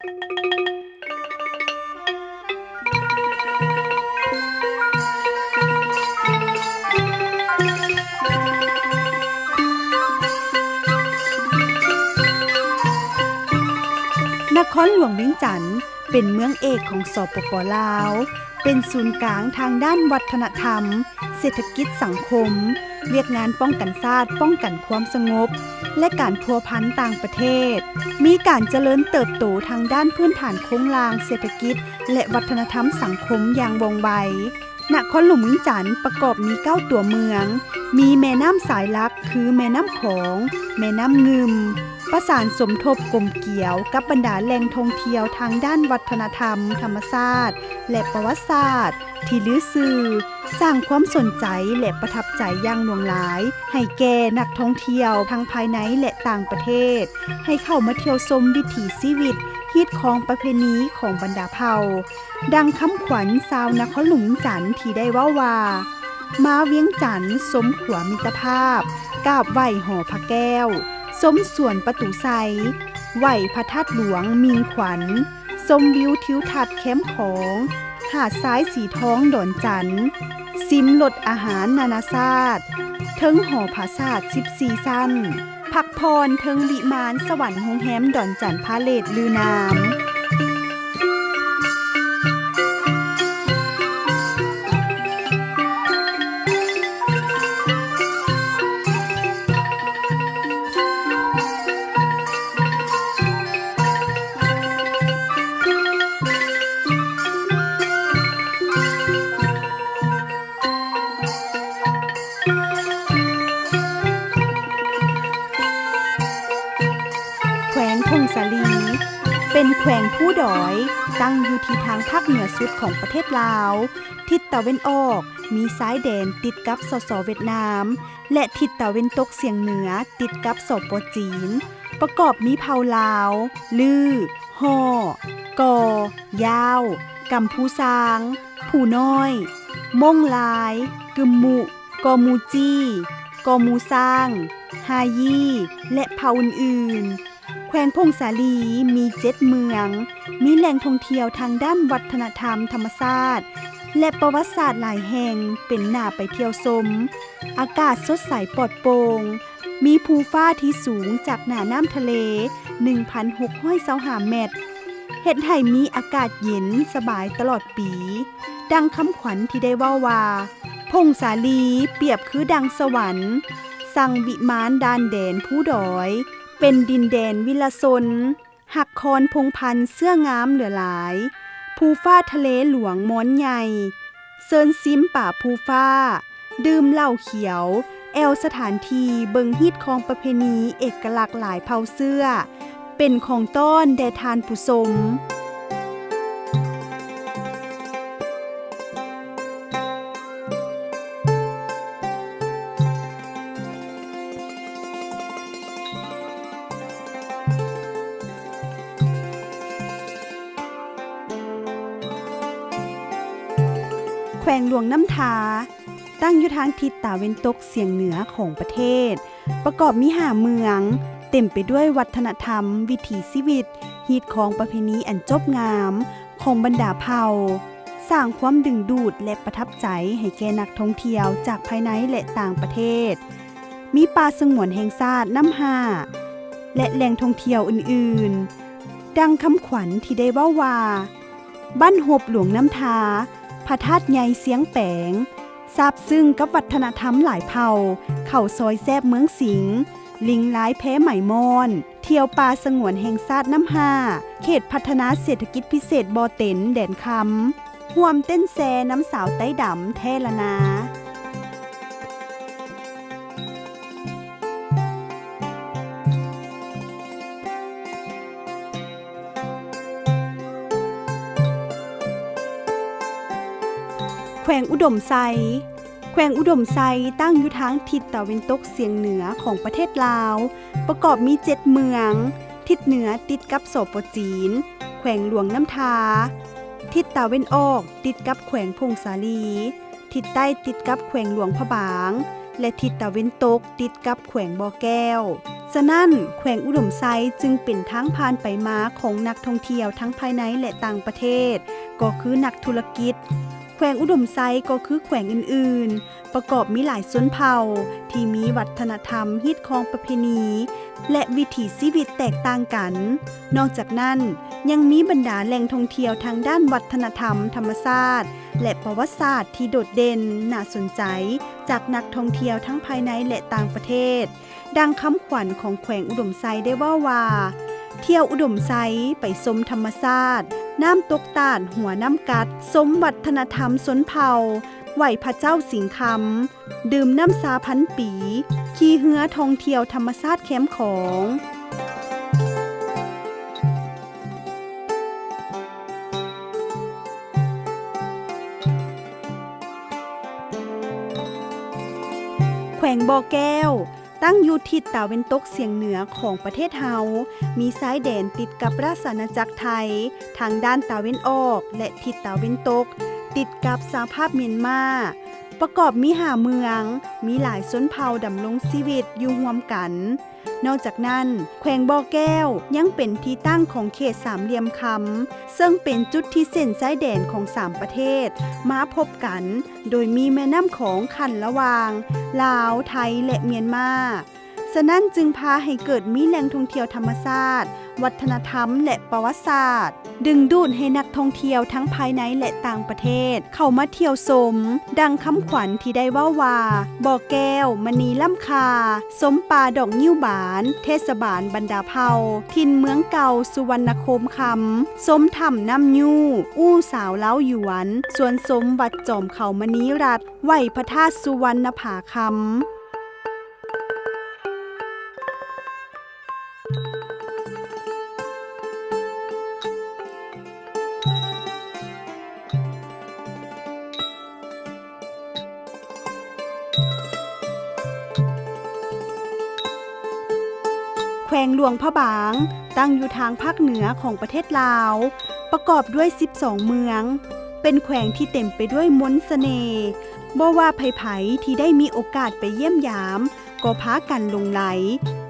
ນະຄອນຫຼວງວຽງຈັນ ເປັນເມືອງເອກຂອງ ສປປ ລາວ, ເປັນສູນກາງທາງດ້ານວັດທະນະທຳ, ເສດຖະກິດ, ສັງຄົມ, ວຽກງານປ້ອງກັນຊາດ, ປ້ອງກັນຄວາມສະຫງົບ ແລະ ການພົວພັນຕ່າງປະເທດ, ມີການຈະເລີນເຕີບໂຕທາງດ້ານພື້ນຖານໂຄງລ່າງເສດຖະກິດ ແລະ ວັດທະນະທຳສັງຄົມຢ່າງວ່ອງໄວ. ນະຄອນຫຼວງວຽງຈັນປະກອບມີເກົ້າຕົວເມືອງ, ມີແມ່ນ້ຳສາຍຫຼັກຄືແມ່ນ້ຳຂອງ, ແມ່ນ້ຳງື່ມ, ປະສານສົມທົບກົມກຽວກັບບັນດາແຫຼ່ງທ່ອງທ່ຽວທາງດ້ານວັດທະນະທຳ, ທຳມະຊາດ ແລະ ປະຫວັດສາດທີ່ລືຊື່, ສ້າງຄວາມສົນໃຈ ແລະ ປະທັບໃຈຢ່າງຫຼວງຫຼາຍໃຫ້ແກ່ນັກທ່ອງທ່ຽວທັງພາຍໃນ ແລະ ຕ່າງປະເທດ ໃຫ້ເຂົ້າມາທ່ຽວຊົມວິຖີຊີວິດ, ຮີດຄອງປະເພນີຂອງບັນດາເຜົ່າ. ດັ່ງຄຳຂວັນຊາວນະຄອນຫຼວງວຽງຈັນທີ່ໄດ້ເວົ້າວ່າ, ມາວຽງຈັນຊົມຂົວມິດຕະພາບ, ກາບໄຫວ້ຫໍພະແກ້ວ, ຊົມສວນປະຕູໄຊ, ໄຫວ້ພະທາດຫຼວງມິ່ງຂວັນ, ຊົມວິວທິວທັດແຄມຂອງ, ຫາດຊາຍສີທອງດອນຈັນ, ຊິມລົດອາຫານນານາຊາດ, ເທິງຫໍຜາສາດສິບສີ່ຊັ້ນ. ພັກຜ່ອນເທິງວິມານສະຫວັນໂຮງແຮມດອນຈັນພາເລດລືນາມ. ແຂວງຜົ້ງສາລີ ເປັນແຂວງພູດອຍ ຕັ້ງຢູ່ທີ່ທາງພາກເໜືອສຸດຂອງປະເທດລາວ, ທິດຕາເວັນອອກມີຊາຍແດນຕິດກັບ ສສ ຫວຽດນາມ ແລະ ທິດຕາເວັນຕົກສຽງເໜືອຕິດກັບ ສປ ຈີນ, ປະກອບມີເຜົ່າລາວ, ລື, ຫໍ, ກໍ, ຢາວ, ກຳພູຊາງ, ພູນ້ອຍ, ມົ້ງລາຍ, ກຶມມຸ, ກໍມູຈີ, ກໍມູຊາງ, ຮາຢີ ແລະ ເຜົ່າອື່ນໆ. ແຂວງຜົ້ງສາລີມີເຈັດເມືອງ, ມີແຫຼ່ງທ່ອງທ່ຽວທາງດ້ານວັດທະນະທຳ, ທຳມະຊາດ ແລະ ປະຫວັດສາດຫຼາຍແຫ່ງເປັນໜ້າໄປທ່ຽວຊົມ. ອາກາດສົດໃສປອດໂປ່ງ, ມີພູຟ້າທີ່ສູງຈາກໜ້ານ້ຳທະເລ ໜຶ່ງພັນຫົກຮ້ອຍຊາວຫ້າແມັດ, ເຮັດໃຫ້ມີອາກາດເຢັນສະບາຍຕະຫຼອດປີ. ດັ່ງຄຳຂວັນທີ່ໄດ້ເວົ້າວ່າ, ຜົ້ງສາລີປຽບຄືດັ່ງສະຫວັນ, ສັງວິມານດ່ານແດນພູດອຍ, ເປັນດິນແດນວິລະຊົນ, ຮັກຄອນພົງພັນເຊື້ອງາມເຫຼືອຫຼາຍ, ພູຟ້າທະເລຫຼວງມອນໃຫຍ່, ເຊີນຊິມປາພູຟ້າ, ດື່ມເຫຼົ້າຂຽວ, ແອວສະຖານທີ່ເບິ່ງຮີດຄອງປະເພນີເອກະລັກຫຼາຍເຜົ່າເຊື້ອ, ເປັນຂອງຕ້ອນແດ່ທ່ານຜູ້ຊົມ. ແຂວງຫຼວງນ້ຳທາ ຕັ້ງຢູ່ທາງທິດຕາເວັນຕົກສຽງເໜືອຂອງປະເທດ, ປະກອບມີຫ້າເມືອງ, ເຕັມໄປດ້ວຍວັດທະນະທຳ, ວິຖີຊີວິດ, ຮີດຄອງປະເພນີອັນຈົບງາມຂອງບັນດາເຜົ່າ, ສ້າງຄວາມດຶງດູດ ແລະ ປະທັບໃຈໃຫ້ແກ່ນັກທ່ອງທ່ຽວຈາກພາຍໃນ ແລະ ຕ່າງປະເທດ. ມີປ່າສະຫງວນແຫ່ງຊາດນ້ຳຫ້າ ແລະ ແຫຼ່ງທ່ອງທ່ຽວອື່ນໆ. ດັ່ງຄຳຂວັນທີ່ໄດ້ເວົ້າວ່າ, ບ້ານຮົບຫຼວງນ້ຳທາ, ພະທາດໃຫຍ່ຊຽງແປງ, ຊາບຊຶ້ງກັບວັດທະນະທຳຫຼາຍເຜົ່າ, ເຂົ້າຊອຍແຊບເມືອງສິງ, ລິງລາຍແພໄໝມ່ອນ, ທ່ຽວປ່າສະຫງວນແຫ່ງຊາດນ້ຳຫ້າ, ເຂດພັດທະນາເສດຖະກິດພິເສດບໍ່ເຕັນແດນຄຳ, ຮ່ວມເຕັ້ນແຊນຳສາວໄຕ້ດຳແທ້ລະນາ. ແຂວງອຸດົມໄຊ. ແຂວງອຸດົມໄຊຕັ້ງຢູ່ທາງທິດຕາເວັນຕົກສຽງເໜືອຂອງປະເທດລາວ, ປະກອບມີເຈັດເມືອງ, ທິດເໜືອຕິດກັບ ສປ ຈີນ, ແຂວງຫຼວງນ້ຳທາ, ທິດຕາເວັນອອກຕິດກັບແຂວງຜົ້ງສາລີ, ທິດໃຕ້ຕິດກັບແຂວງຫຼວງພະບາງ, ແລະ ທິດຕາເວັນຕົກ ຕິດກັບແຂວງບໍ່ແກ້ວ. ສະນັ້ນ, ແຂວງອຸດົມໄຊຈຶ່ງເປັນທາງຜ່ານໄປມາຂອງນັກທ່ອງທ່ຽວທັງພາຍໃນ ແລະ ຕ່າງປະເທດ, ກໍຄືນັກທຸລະກິດ. ແຂວງອຸດົມໄຊກໍຄືແຂວງອື່ນໆ ປະກອບມີຫຼາຍຊົນເຜົ່າທີ່ມີວັດທະນະທຳ, ຮີດຄອງປະເພນີ ແລະ ວິຖີຊີວິດແຕກຕ່າງກັນ. ນອກຈາກນັ້ນ, ຍັງມີບັນດາແຫຼ່ງທ່ອງທ່ຽວທາງດ້ານວັດທະນະທຳ, ທຳມະຊາດ ແລະ ປະຫວັດສາດທີ່ໂດດເດັ່ນ, ໜ້າສົນໃຈ ຈາກນັກທ່ອງທ່ຽວທັງພາຍໃນ ແລະ ຕ່າງປະເທດ. ດັ່ງຄຳຂວັນຂອງແຂວງອຸດົມໄຊໄດ້ເວົ້າວ່າ, ທ່ຽວອຸດົມໄຊ ໄປຊົມທຳມະຊາດ, ນ້ຳຕົກຕາດຫົວນ້ຳກັດ, ຊົມວັດທະນະທຳຊົນເຜົ່າ, ໄຫວ້ພະເຈົ້າສິງຄຳ, ດື່ມນ້ຳຊາພັນປີ, ຂີ່ເຮືອທ່ອງທ່ຽວທຳມະຊາດແຄມຂອງ. ແຂວງບໍ່ແກ້ວ ຕັ້ງຢູ່ທິດຕາເວັນຕົກສຽງເໜືອຂອງປະເທດເຮົາ, ມີຊາຍແດນຕິດກັບລາຊະອານາຈັກໄທທາງດ້ານຕາເວັນອອກ ແລະ ທິດຕາເວັນຕົກ ຕິດກັບສະຫະພາບມຽນມາ, ປະກອບມີຫ້າເມືອງ, ມີຫຼາຍຊົນເຜົ່າດຳລົງຊີວິດຢູ່ຮ່ວມກັນ. ນອກຈາກນັ້ນ, ແຂວງບໍ່ແກ້ວຍັງເປັນທີ່ຕັ້ງຂອງເຂດສາມຫຼ່ຽມຄຳ, ເຊິ່ງເປັນຈຸດທີ່ເສັ້ນຊາຍແດນຂອງສາມປະເທດມາພົບກັນ, ໂດຍມີແມ່ນ້ຳຂອງຂັ້ນລະຫວ່າງລາວ, ໄທ ແລະ ມຽນມາ. ສະນັ້ນຈຶ່ງພາໃຫ້ເກີດມີແຫຼ່ງທ່ອງທ່ຽວທຳມະຊາດ, ວັດທະນະທຳ ແລະ ປະຫວັດສາດ, ດຶງດູດໃຫ້ນັກທ່ອງທ່ຽວທັງພາຍໃນ ແລະ ຕ່າງປະເທດ ເຂົ້າມາທ່ຽວຊົມ, ດັ່ງຄຳຂວັນທີ່ໄດ້ເວົ້າວ່າ, ບໍ່ແກ້ວ ມະນີລ້ຳຄ່າ, ຊົມປ່າດອກງິ້ວບານ, ເທດສະບານບັນດາເຜົ່າ, ຖິ່ນເມືອງເກົ່າສຸວັນນະໂຄມຄຳ, ຊົມຖ້ຳນ້ຳຍູ້, ອູ່ສາວລາວຢວນ, ຊວນຊົມວັດຈອມເຂົາມະນີລັດ, ໄຫວ້ພະທາດສຸວັນນະຜາຄຳ. ແຂວງຫຼວງພະບາງ ຕັ້ງຢູ່ທາງພາກເໜືອຂອງປະເທດລາວ, ປະກອບດ້ວຍສິບສອງເມືອງ, ເປັນແຂວງທີ່ເຕັມໄປດ້ວຍມົນສະເໜ່. ບໍ່ວ່າໃຜໆທີ່ໄດ້ມີໂອກາດໄປຢ້ຽມຢາມ ກໍພາກັນຫຼົງໄຫຼ,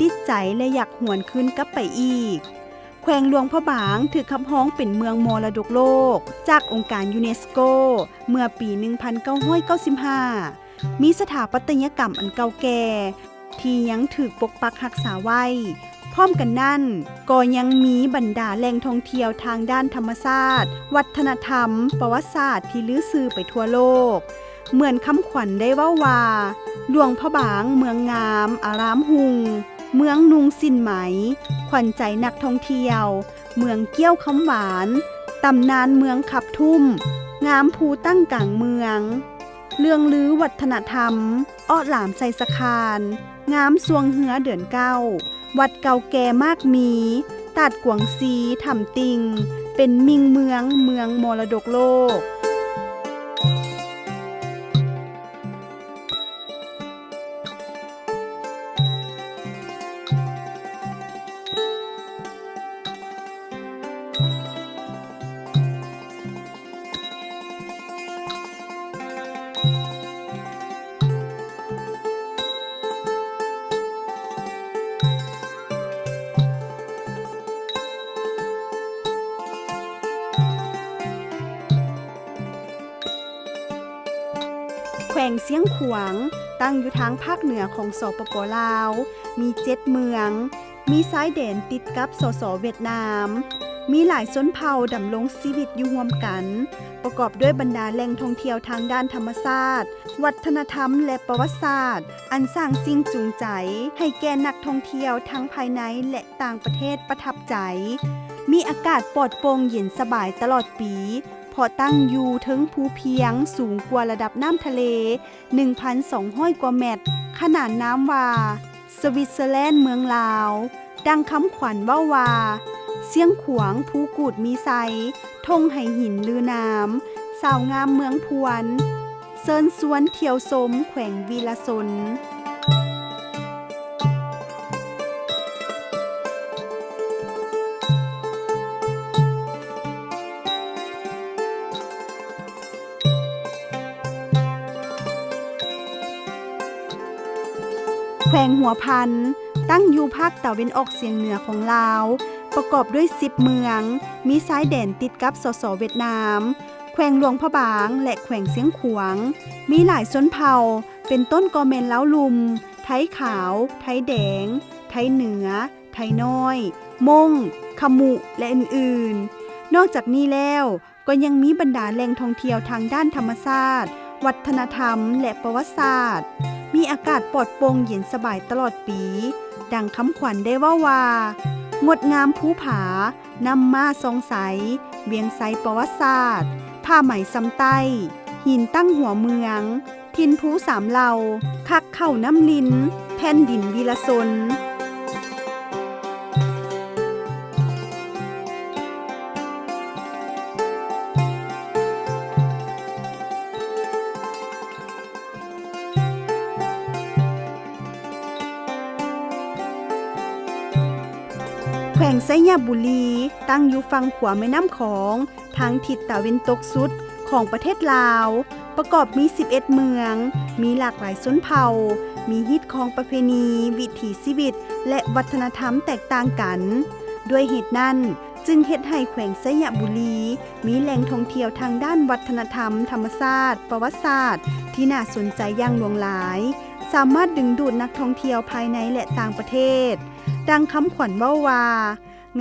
ຕິດໃຈ ແລະ ຢາກຫວນຄືນກັບໄປອີກ. ແຂວງຫຼວງພະບາງຖືກຮັບຮອງເປັນເມືອງມໍລະດົກໂລກຈາກອົງການຢູເນສໂກເມື່ອປີໜຶ່ງພັນເກົ້າຮ້ອຍເກົ້າສິບຫ້າ, ມີສະຖາປັດຕະຍະກຳອັນເກົ່າແກ່ທີ່ຍັງຖືກປົກປັກຮັກສາໄວ້. ພ້ອມກັນນັ້ນ, ກໍຍັງມີບັນດາແຫຼ່ງທ່ອງທ່ຽວທາງດ້ານທຳມະຊາດ, ວັດທະນະທຳ, ປະຫວັດສາດທີ່ລືຊື່ໄປທົ່ວໂລກ. ເໝືອນຄຳຂວັນໄດ້ເວົ້າວ່າ, ຫຼວງພະບາງເມືອງງາມອາລາມຮຸ່ງ, ເມືອງນຸ່ງສິ້ນໄໝ, ຂວັນໃຈນັກທ່ອງທ່ຽວ, ເມືອງກ້ຽວຄຳຫວານ, ຕຳນານເມືອງຂັບທຸ້ມ, ງາມພູຕັ້ງກາງເມືອງ, ເລື່ອງລືວັດທະນະທຳ, ເອາະຫຼາມໄຊສະຄານ, ງາມຊ່ວງເຮືອເດືອນເກົ້າ, ວັດເກົ່າແກ່ມາກມີ, ຕາດກວາງຊີ, ຖ້ຳຕິ່ງ, ເປັນມິ່ງເມືອງ, ເມືອງມໍລະດົກໂລກ. ແຂວງຊຽງຂວາງ ຕັ້ງຢູ່ທາງພາກເໜືອຂອງ ສປປ ລາວ, ມີເຈັດເມືອງ, ມີຊາຍແດນຕິດກັບ ສສ ຫວຽດນາມ, ມີຫຼາຍຊົນເຜົ່າດຳລົງຊີວິດຢູ່ຮ່ວມກັນ, ປະກອບດ້ວຍບັນດາແຫຼ່ງທ່ອງທ່ຽວທາງດ້ານທຳມະຊາດ, ວັດທະນະທຳ ແລະ ປະຫວັດສາດ, ອັນສ້າງສິ່ງຈູງໃຈໃຫ້ແກ່ນັກທ່ອງທ່ຽວທັງພາຍໃນ ແລະ ຕ່າງປະເທດປະທັບໃຈ. ມີອາກາດປອດໂປ່ງເຢັນສະບາຍຕະຫຼອດປີ, ເພາະຕັ້ງຢູ່ເທິງພູພຽງສູງກວ່າລະດັບນ້ຳທະເລ ໜຶ່ງພັນສອງຮ້ອຍກວ່າແມັດ, ຂະໜານນາມວ່າ ສະວິດເຊີແລນເມືອງລາວ. ດັ່ງຄຳຂວັນເວົ້າວ່າ, ຊຽງຂວາງພູກູດມີໄຊ, ທົ່ງໄຫຫີນລືນາມ, ສາວງາມເມືອງພວນ. ເຊີນຊວນທ່ຽວຊົມແຂວງວິລະຊົນ. ແ ແຂວງຫົວພັນ ຕັ້ງຢູ່ພາກຕາເວັນອອກສຽງເໜືອຂອງລາວ, ປະກອບດ້ວຍສິບເມືອງ, ມີຊາຍແດນຕິດກັບ ສສ ຫວຽດນາມ, ແຂວງຫຼວງພະບາງ ແລະ ແຂວງຊຽງຂວາງ, ມີຫຼາຍຊົນເຜົ່າ ເປັນຕົ້ນກໍແມ່ນລາວລຸ່ມ, ໄທຂາວ, ໄທແດງ, ໄທເໜືອ, ໄທນ້ອຍ, ມົ້ງ, ຂະມຸ ແລະ ອື່ນໆ. ນອກຈາກນີ້ແລ້ວ, ກໍຍັງມີບັນດາແຫຼ່ງທ່ອງທ່ຽວທາງດ້ານທຳມະຊາດ, ວັດທະນະທຳ ແລະ ປະຫວັດສາດ, ມີອາກາດປອດໂປ່ງເຢັນສະບາຍຕະຫຼອດປີ, ດັ່ງຄຳຂວັນໄດ້ເວົ້າວ່າ, ງົດງາມພູຜາ, ນ້ຳມ້າສ່ອງໃສ, ວຽງໄຊປະຫວັດສາດ, ຜ້າໄໝຊຳໃຕ້, ຫີນຕັ້ງຫົວເມືອງ, ຖິ່ນພູສາມເຫຼົ່າ, ຄັກເຂົ້ານ້ຳລິນ, ແຜ່ນດິນວີລະຊົນ. ແຂວງໄຊຍະບູລີ ຕັ້ງຢູ່ຝັ່ງຂວາແມ່ນ້ຳຂອງ ທາງທິດຕາເວັນຕົກສຸດຂອງປະເທດລາວ, ປະກອບມີສິບເອັດເມືອງ, ມີຫຼາກຫຼາຍຊົນເຜົ່າ, ມີຮີດຄອງປະເພນີ, ວິຖີຊີວິດ ແລະ ວັດທະນະທຳແຕກຕ່າງກັນ. ດ້ວຍເຫດນັ້ນ, ຈຶ່ງເຮັດໃຫ້ແຂວງໄຊຍະບູລີ ມີແຫຼ່ງທ່ອງທ່ຽວທາງດ້ານວັດທະນະທຳ, ທຳມະຊາດ, ປະຫວັດສາດ ທີ່ໜ້າສົນໃຈຢ່າງຫຼວງຫຼາຍ, ສາມາດດຶງດູດນັກທ່ອງທ່ຽວພາຍໃນ ແລະ ຕ່າງປະເທດ. ດັ່ງຄຳຂວັນເວົ້າວ່າ,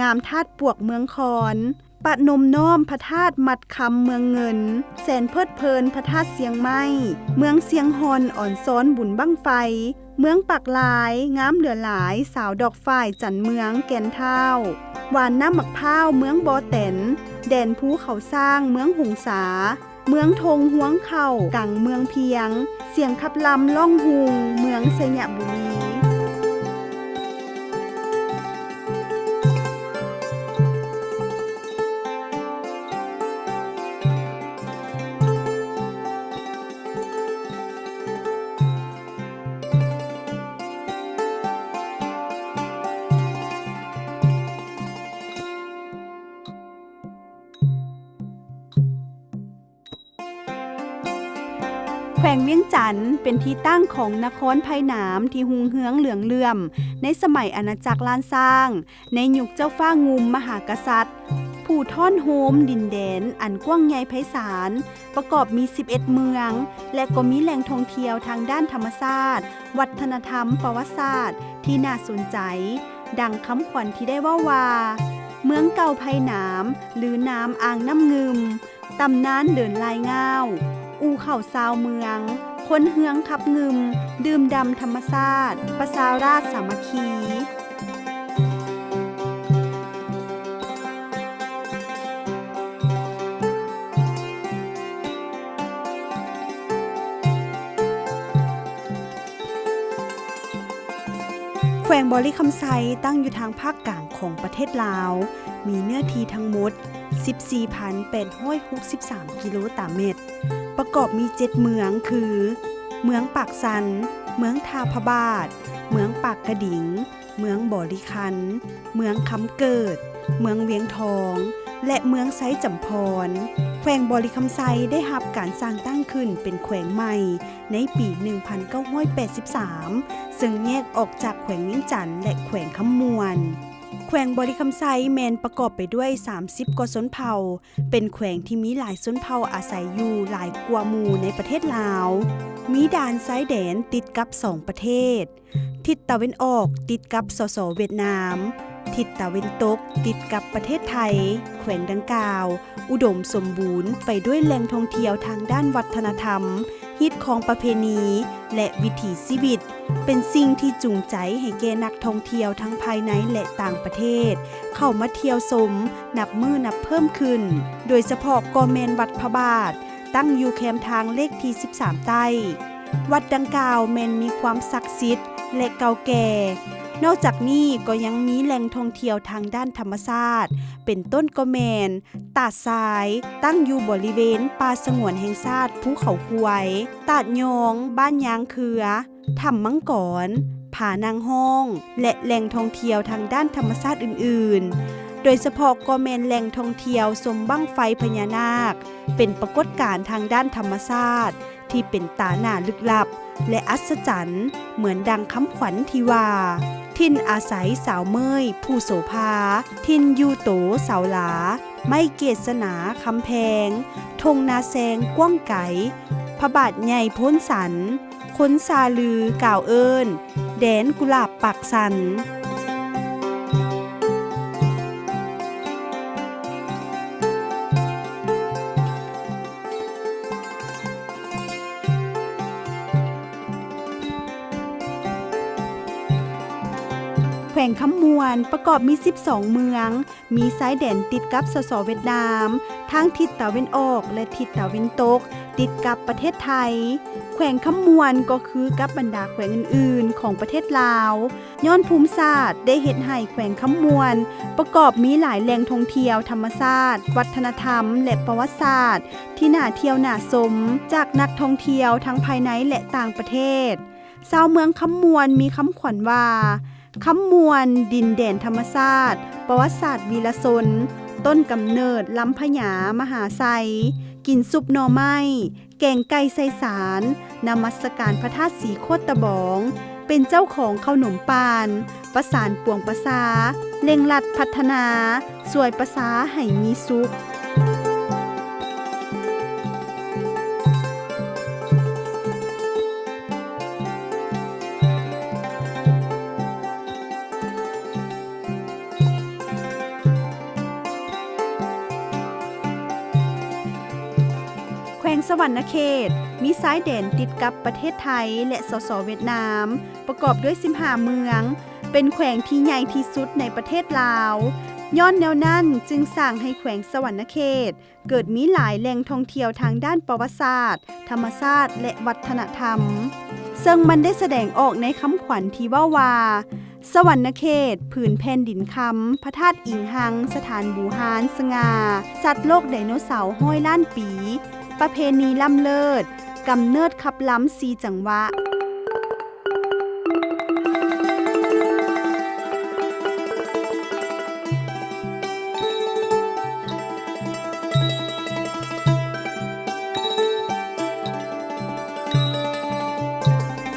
ງາມທາດປວກເມືອງຄອນ, ປະນົມນ້ອມພະທາດມັດຄຳເມືອງເງິນ, ແສນເພີດເພີນພະທາດຊຽງໄມ້, ເມືອງຊຽງຮ່ອນອອນຊອນບຸນບັ້ງໄຟ, ເມືອງປາກລາຍ ງາມເຫຼືອຫຼາຍ ສາວດອກຝ້າຍຈັນເມືອງແກ່ນທ້າວ, ຫວານນ້ຳໝາກພ້າວເມືອງບໍ່ແຕນ, ແດນພູເຂົາຊ້າງເມືອງຫົງສາ, ເມືອງທົ່ງຮວງເຂົ້າກັງເມືອງພຽງ, ສຽງຂັບລຳຮ້ອງຮຸ່ງເມືອງໄຊຍະບູລີ. ແຂວງວຽງຈັນ ເປັນທີ່ຕັ້ງຂອງນະຄອນໄພໜາມທີ່ຮຸ່ງເຮືອງເຫຼືອງເຫຼື້ອມໃນສະໄໝອານາຈັກລ້ານຊ້າງ, ໃນຍຸກເຈົ້າຟ້າງຸ່ມມະຫາກະສັດ, ຜູ້ທ້ອນໂຮມດິນແດນອັນກວ້າງໃຫຍ່ໄພສານ, ປະກອບມີສິບເອັດເມືອງ ແລະ ກໍມີແຫຼ່ງທ່ອງທ່ຽວທາງດ້ານທຳມະຊາດ, ວັດທະນະທຳ, ປະຫວັດສາດທີ່ໜ້າສົນໃຈ, ດັ່ງຄຳຂວັນທີ່ໄດ້ເວົ້າວ່າ, ເມືອງເກົ່າໄພໜາມ ຫຼື ນາມອ່າງນ້ຳງື່ມ, ຕຳນານເດີນລາຍງາວ, ອູ່ເຂົ້າຊາວເມືອງ, ຄົນເຮືອງຂັບງື່ມ, ດື່ມດ່ຳທຳມະຊາດ, ປະຊາລາດສາມັກຄີ. ແຂວງບໍລິຄຳໄຊ ຕັ້ງຢູ່ທາງພາກກາງຂອງປະເທດລາວ, ມີເນື້ອທີ່ທັງໝົດ ສິບສີ່ພັນແປດຮ້ອຍຫົກສິບສາມກິໂລຕາແມັດ, ປະກອບມີເຈັດເມືອງຄື ເມືອງປາກຊັນ, ເມືອງທ່າພະບາດ, ເມືອງປາກກະດິງ, ເມືອງບໍລິຄັນ, ເມືອງຄຳເກີດ, ເມືອງວຽງທອງ ແລະ ເມືອງໄຊຈຳພອນ. ແຂວງບໍລິຄຳໄຊໄດ້ຮັບການສ້າງຕັ້ງຂຶ້ນເປັນແຂວງໃໝ່ໃນປີໜຶ່ງພັນເກົ້າຮ້ອຍແປດສິບສາມ ເຊິ່ງແຍກອອກຈາກແຂວງວຽງຈັນ ແລະ ແຂວງຄຳມ່ວນ. ແຂວງບໍລິຄຳໄຊແມ່ນປະກອບໄປດ້ວຍສາມສິບກວ່າຊົນເຜົ່າ, ເປັນແຂວງທີ່ມີຫຼາຍຊົນເຜົ່າອາໄສຢູ່ຫຼາຍກວ່າໝູ່ໃນປະເທດລາວ, ມີດ່ານຊາຍແດນຕິດກັບສອງປະເທດ, ທິດຕາເວັນອອກຕິດກັບ ສສ ຫວຽດນາມ, ທິດຕາເວັນຕົກຕິດກັບປະເທດໄທ. ແຂວງດັ່ງກ່າວອຸດົມສົມບູນໄປດ້ວຍແຫຼ່ງທ່ອງທ່ຽວທາງດ້ານວັດທະນະທຳ, ຮີດຄອງປະເພນີ ແລະ ວິຖີຊີວິດ, ເປັນສິ່ງທີ່ຈູງໃຈໃຫ້ແກ່ນັກທ່ອງທ່ຽວທັງພາຍໃນ ແລະ ຕ່າງປະເທດ ເຂົ້າມາທ່ຽວຊົມນັບມື້ນັບເພີ່ມຂຶ້ນ, ໂດຍສະເພາະກໍແມ່ນວັດພະບາດ ຕັ້ງຢູ່ແຄມທາງເລກທີສິບສາມໃຕ້. ວັດດັ່ງກ່າວແມ່ນມີຄວາມສັກສິດ ແລະ ເກົ່າແກ່. ນອກຈາກນີ້ກໍຍັງມີແຫຼ່ງທ່ອງທ່ຽວທາງດ້ານທຳມະຊາດ ເປັນຕົ້ນກໍແມ່ນ ຕາດຊາຍ ຕັ້ງຢູ່ບໍລິເວນປ່າສະຫງວນແຫ່ງຊາດພູເຂົາຄວາຍ, ຕາດຍອງ ບ້ານຍາງເຄືອ, ຖ້ຳມັງກອນ, ຜານາງຮ້ອງ ແລະ ແຫຼ່ງທ່ອງທ່ຽວທາງດ້ານທຳມະຊາດອື່ນໆ, ໂດຍສະເພາະກໍແມ່ນແຫຼ່ງທ່ອງທ່ຽວຊົມບັ້ງໄຟພະຍານາກ, ເປັນປາກົດການທາງດ້ານທຳມະຊາດ ທີ່ເປັນຕາໜ້າລຶກລັບ ແລະ ອັດສະຈັນ ເໝືອນດັ່ງຄຳຂວັນທີ່ວ່າ ຖິ່ນອາໄສສາວເມີຍຜູ້ໂສພາ, ຖິ່ນຢູ່ໂຕສາວຫຼາ, ໄມ້ເກດສະໜາຄຳແພງ, ທົ່ງນາແຊງກວ້າງໄກ, ພະບາດໃຫຍ່ໂພນສັນ, ຄົນຊາລືກ່າວເອີ້ນ ແດນກຸຫຼາບປາກສັນ. ແຂວງຄຳມ່ວນປະກອບມີສິບສອງເມືອງ, ມີຊາຍແດນຕິດກັບ ສສ ຫວຽດນາມ ທາງທິດຕາເວັນອອກ ແລະ ທິດຕາເວັນຕົກ ຕິດກັບປະເທດໄທ. ແຂວງຄຳມ່ວນກໍຄືກັບບັນດາແຂວງອື່ນໆຂອງປະເທດລາວ, ຍ້ອນພູມສາດໄດ້ເຮັດໃຫ້ແຂວງຄຳມ່ວນປະກອບມີຫຼາຍແຫຼ່ງທ່ອງທ່ຽວທຳມະຊາດ, ວັດທະນະທຳ ແລະ ປະຫວັດສາດ ທີ່ໜ້າທ່ຽວໜ້າຊົມຈາກນັກທ່ອງທ່ຽວທັງພາຍໃນ ແລະ ຕ່າງປະເທດ. ຊາວເມືອງຄຳມ່ວນມີຄຳຂວັນວ່າ ຄຳມ່ວນ ດິນແດນທຳມະຊາດ, ປະຫວັດສາດວີລະຊົນ, ຕົ້ນກຳເນີດລຳພະຍາມະຫາໄຊ, ກິນຊຸບໜໍ່ໄມ້, ແກງໄກ່ໃສ່ສານ, ນະມັດສະການພະທາດສີໂຄດຕະບອງ, ເປັນເຈົ້າຂອງເຂົ້າໜົມປານ, ປະສານປວງປະຊາ, ເລັ່ງລັດພັດທະນາ, ຊ່ວຍປະຊາໃຫ້ມີສຸກ. ແຂວງສະຫວັນນະເຂດ ມີຊາຍແດນຕິດກັບປະເທດໄທ ແລະ ສສ ຫວຽດນາມ ປະກອບດ້ວຍສິບຫ້າເມືອງ, ເປັນແຂວງທີ່ໃຫຍ່ທີ່ສຸດໃນປະເທດລາວ. ຍ້ອນແນວນັ້ນຈຶ່ງສ້າງໃຫ້ແຂວງສະຫວັນນະເຂດ ເກີດມີຫຼາຍແຫຼ່ງທ່ອງທ່ຽວທາງດ້ານປະຫວັດສາດ, ທຳມະຊາດ ແລະ ວັດທະນະທຳ, ເຊິ່ງມັນໄດ້ສະແດງອອກໃນຄຳຂວັນທີ່ເວົ້າວ່າ ສະຫວັນນະເຂດ ຜືນແຜ່ນດິນຄຳ, ພະທາດອີງຮັງ, ສະຖານບູຮານສະຫງ່າ, ສັດໂລກໄດໂນເສົາຮ້ອຍລ້ານປີ, ປະເພນີລ້ຳເລີດ, ກຳເນີດຂັບລຳສີ່ຈັງຫວະ.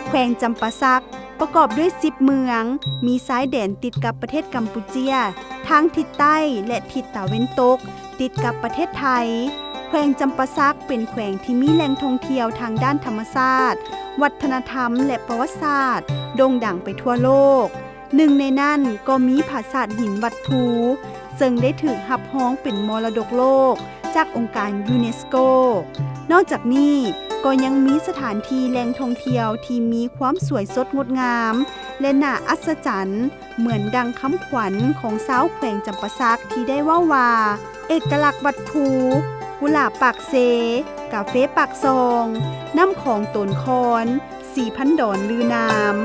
ແຂວງຈຳປາສັກ ປະກອບດ້ວຍສິບເມືອງ, ມີຊາຍແດນຕິດກັບປະເທດກຳປູເຈຍ ທາງທິດໃຕ້ ແລະ ທິດຕາເວັນຕົກ ຕິດກັບປະເທດໄທ. ແຂວງຈຳປາສັກເປັນແຂວງທີ່ມີແຫຼ່ງທ່ອງທ່ຽວທາງດ້ານທຳມະຊາດ, ວັດທະນະທຳ ແລະ ປະຫວັດສາດ ໂດ່ງດັງໄປທົ່ວໂລກ. ໜຶ່ງໃນນັ້ນກໍມີຜາສາດຫີນວັດພູ ເຊິ່ງໄດ້ຖືກຮັບຮອງເປັນມໍລະດົກໂລກຈາກອົງການຢູເນສໂກ. ນອກຈາກນີ້ກໍຍັງມີສະຖານທີ່ແຫຼ່ງທ່ອງທ່ຽວທີ່ມີຄວາມສວຍສົດງົດງາມ ແລະ ໜ້າອັດສະຈັນ ເໝືອນດັ່ງຄຳຂວັນຂອງຊາວແຂວງຈຳປາສັກທີ່ໄດ້ເວົ້າວ່າ ເອກະລັກວັດພູ, ກຸຫຼາບປາກເຊ, ກາເຟປາກຊ່ອງ, ນ້ຳຂອງໂຕນຄອນ, ສີພັນດອນລືນາມ.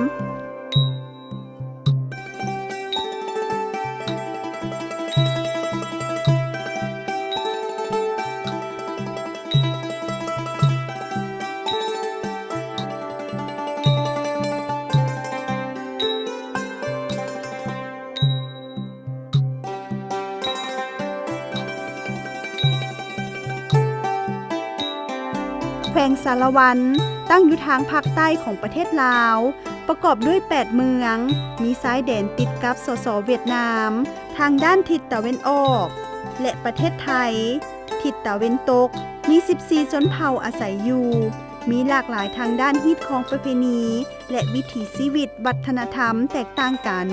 ແຂວງສາລະວັນ ຕັ້ງຢູ່ທາງພາກໃຕ້ຂອງປະເທດລາວ, ປະກອບດ້ວຍແປດເມືອງ, ມີຊາຍແດນຕິດກັບ ສສ ຫວຽດນາມ ທາງດ້ານທິດຕາເວັນອອກ ແລະ ປະເທດໄທ ທິດຕາເວັນຕົກ, ມີສິບສີ່ຊົນເຜົ່າອາໄສຢູ່, ມີຫຼາກຫຼາຍທາງດ້ານຮີດຄອງປະເພນີ ແລະ ວິຖີຊີວິດວັດທະນະທຳແຕກຕ່າງກັນ,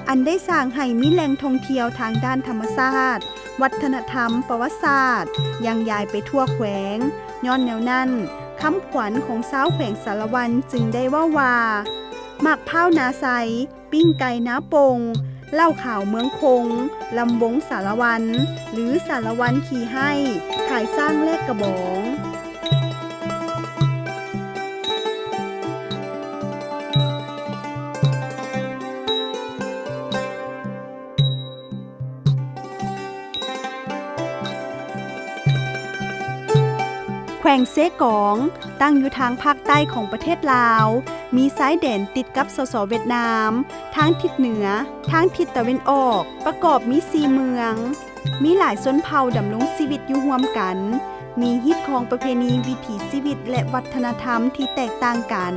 ອັນໄດ້ສ້າງໃຫ້ມີແຫຼ່ງທ່ອງທ່ຽວທາງດ້ານທຳມະຊາດ, ວັດທະນະທຳ, ປະຫວັດສາດ ຍັງຢາຍໄປທົ່ວແຂວງ. ຍ້ອນແນວນັ້ນ, ຄຳຂວັນຂອງຊາວແຂວງສາລະວັນຈຶ່ງໄດ້ເວົ້າວ່າ ໝາກພ້າວນາໄຊ, ປີ້ງໄກ່ນາປົ່ງ, ເຫຼົ້າຂາວເມືອງຄົງ, ລຳວົງສາລະວັນ ຫຼື ສາລະວັນຂີ່ໄຮ້, ຂາຍຊ້າງແລກກະບອງ. ແຂວງເຊກອງ ຕັ້ງຢູ່ທາງພາກໃຕ້ຂອງປະເທດລາວ, ມີຊາຍແດນຕິດກັບ ສສ ຫວຽດນາມ ທາງທິດເໜືອ, ທາງທິດຕາເວັນອອກ ປະກອບມີສີ່ເມືອງ, ມີຫຼາຍຊົນເຜົ່າດຳລົງຊີວິດຢູ່ຮ່ວມກັນ, ມີຮີດຄອງປະເພນີ, ວິຖີຊີວິດ ແລະ ວັດທະນະທຳທີ່ແຕກຕ່າງກັນ,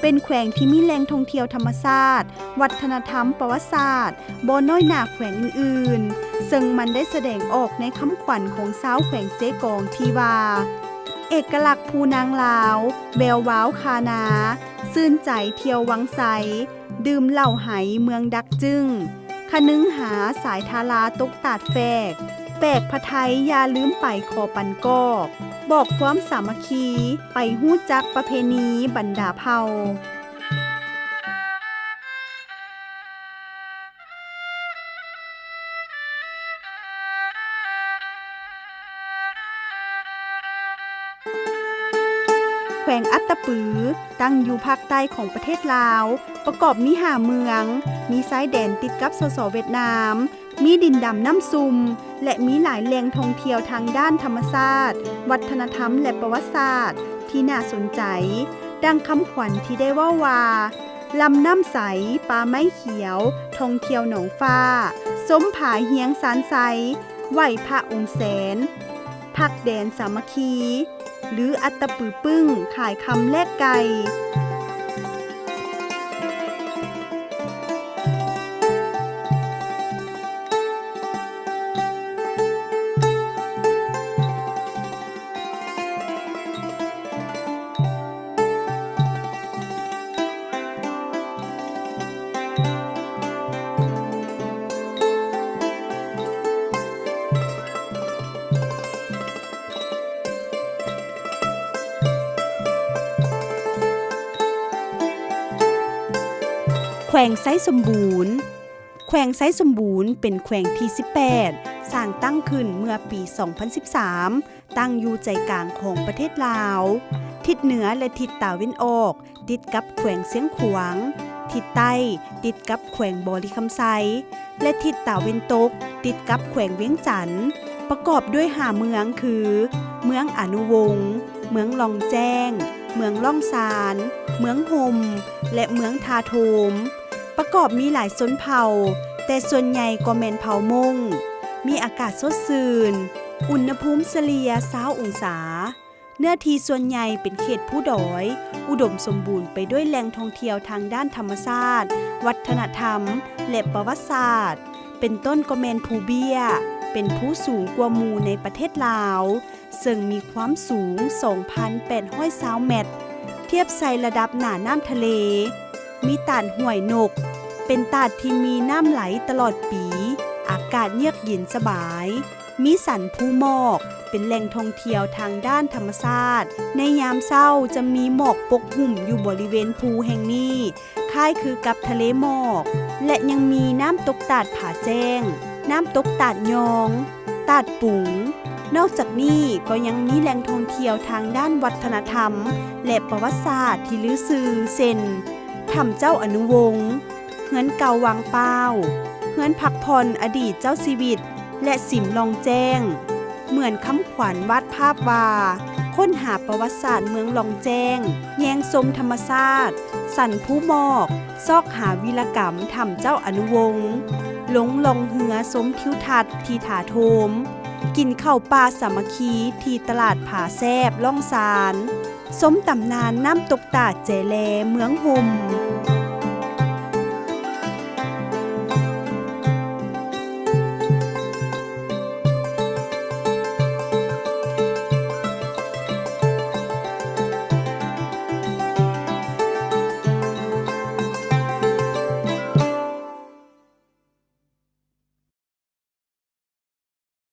ເປັນແຂວງທີ່ມີແຫຼ່ງທ່ອງທ່ຽວທຳມະຊາດ, ວັດທະນະທຳ, ປະຫວັດສາດ ບໍ່ນ້ອຍໜ້າແຂວງອື່ນໆ, ເຊິ່ງມັນໄດ້ສະແດງອອກໃນຄຳຂວັນຂອງຊາວແຂວງເຊກອງທີ່ວ່າ ເອກະລັກພູນາງລາວ, ແວວວາວຄານາ, ຊື່ນໃຈທ່ຽວວັງໄຊ, ດື່ມເຫຼົ້າໄຮເມືອງດັກຈຶງ, ຄະນຶງຫາສາຍທາລາຕົກຕາດແຟກ, ແປກພະໄທຢ່າລືມໄປຂໍປັນກອກ, ບອກຄວາມສາມັກຄີ, ໄປຮູ້ຈັກປະເພນີບັນດາເຜົ່າ. ແຂວງອັດຕະປື ຕັ້ງຢູ່ພາກໃຕ້ຂອງປະເທດລາວ, ປະກອບມີຫ້າເມືອງ, ມີຊາຍແດນຕິດກັບ ສສ ຫວຽດນາມ, ມີດິນດຳນ້ຳຊຸ່ມ ແລະ ມີຫຼາຍແຫຼ່ງທ່ອງທ່ຽວທາງດ້ານທຳມະຊາດ, ວັດທະນະທຳ ແລະ ປະຫວັດສາດທີ່ໜ້າສົນໃຈ, ດັ່ງຄຳຂວັນທີ່ໄດ້ເວົ້າວ່າ ລຳນ້ຳໃສ, ປ່າໄມ້ຂຽວ, ທ່ອງທ່ຽວໜອງຟ້າ, ຊົມຜາຮຽງຊານໄຊ, ໄຫວ້ພະອົງແສນ, ພັກແດນສາມັກຄີ ຫຼື ອັດຕະປືປຶ້ງ ຂາຍຄຳແລກໄກ່. ແຂວງໄຊສົມບູນ. ແຂວງໄຊສົມບູນເປັນແຂວງທີສິບແປດ ສ້າງຕັ້ງຂຶ້ນເມື່ອປີສອງພັນສິບສາມ, ຕັ້ງຢູ່ໃຈກາງຂອງປະເທດລາວ. ທິດເໜືອ ແລະ ທິດຕາເວັນອອກ ຕິດກັບແຂວງຊຽງຂວາງ, ທິດໃຕ້ຕິດກັບແຂວງບໍລິຄຳໄຊ ແລະ ທິດຕາເວັນຕົກຕິດກັບແຂວງວຽງຈັນ, ປະກອບດ້ວຍຫ້າເມືອງຄື ເມືອງອານຸວົງ, ເມືອງລ່ອງແຈ້ງ, ເມືອງລ່ອງຊານ, ເມືອງຫົ່ມ ແລະ ເມືອງທ່າໂທມ. ປະກອບມີຫຼາຍຊົນເຜົ່າ, ແຕ່ສ່ວນໃຫຍ່ກໍແມ່ນເຜົ່າມົ້ງ. ມີອາກາດສົດຊື່ນ, ອຸນນະພູມສະເລ່ຍຊາວອົງສາ. ເນື້ອທີ່ສ່ວນໃຫຍ່ເປັນເຂດພູດອຍ, ອຸດົມສົມບູນໄປດ້ວຍແຫຼ່ງທ່ອງທ່ຽວທາງດ້ານທຳມະຊາດ, ວັດທະນະທຳ ແລະ ປະຫວັດສາດ, ເປັນຕົ້ນກໍແມ່ນພູເບ້ຍ, ເປັນພູສູງກວ່າໝູ່ໃນປະເທດລາວ, ເຊິ່ງມີຄວາມສູງສອງພັນແປດຮ້ອຍຊາວແມັດ, ທຽບໃສ່ລະດັບໜ້ານ້ຳທະເລ. ມີຕາດຫ້ວຍນົກ, ເປັນຕາດທີ່ມີນ້ຳໄຫຼຕະຫຼອດປີ, ອາກາດເຍືອກເຢັນສະບາຍ. ມີສັນພູໝອກ ເປັນແຫຼ່ງທ່ອງທ່ຽວທາງດ້ານທຳມະຊາດ. ໃນຍາມເຊົ້າຈະມີໝອກປົກຫຸ້ມຢູ່ບໍລິເວນພູແຫ່ງນີ້, ຄ້າຍຄືກັບທະເລໝອກ ແລະ ຍັງມີນ້ຳຕົກຕາດຜາແຈ້ງ, ນ້ຳຕົກຕາດຍອງ, ຕາດປຸງ. ນອກຈາກນີ້ກໍຍັງມີແຫຼ່ງທ່ອງທ່ຽວທາງດ້ານວັດທະນະທຳ ແລະ ປະຫວັດສາດທີ່ລືຊື່ ເຊັ່ນ ຖ້ຳເຈົ້າອະນຸວົງ, ເຮືອນເກົ່າວັງປ້າວ, ເຮືອນພັກຜ່ອນອະດີດເຈົ້າຊີວິດ ແລະ ສິມລ່ອງແຈ້ງ. ເໝືອນຄຳຂວັນວາດພາບວ່າ, ຄົ້ນຫາປະຫວັດສາດເມືອງລ່ອງແຈ້ງ, ແຍງຊົມທຳມະຊາດ, ສັນພູໝອກ, ຊອກຫາວິລະກຳຖ້ຳເຈົ້າອະນຸວົງ, ລົງລ່ອງເຮືອຊົມທິວທັດທີ່ຖາໂທມ, ກິນເຂົ້າປ່າສາມັກຄີທີ່ຕະຫຼາດຜາແຊບລ່ອງຊານ, ຊົມຕຳນານນ້ຳຕົກຕາດແຈແລເມືອງຫົ່ມ.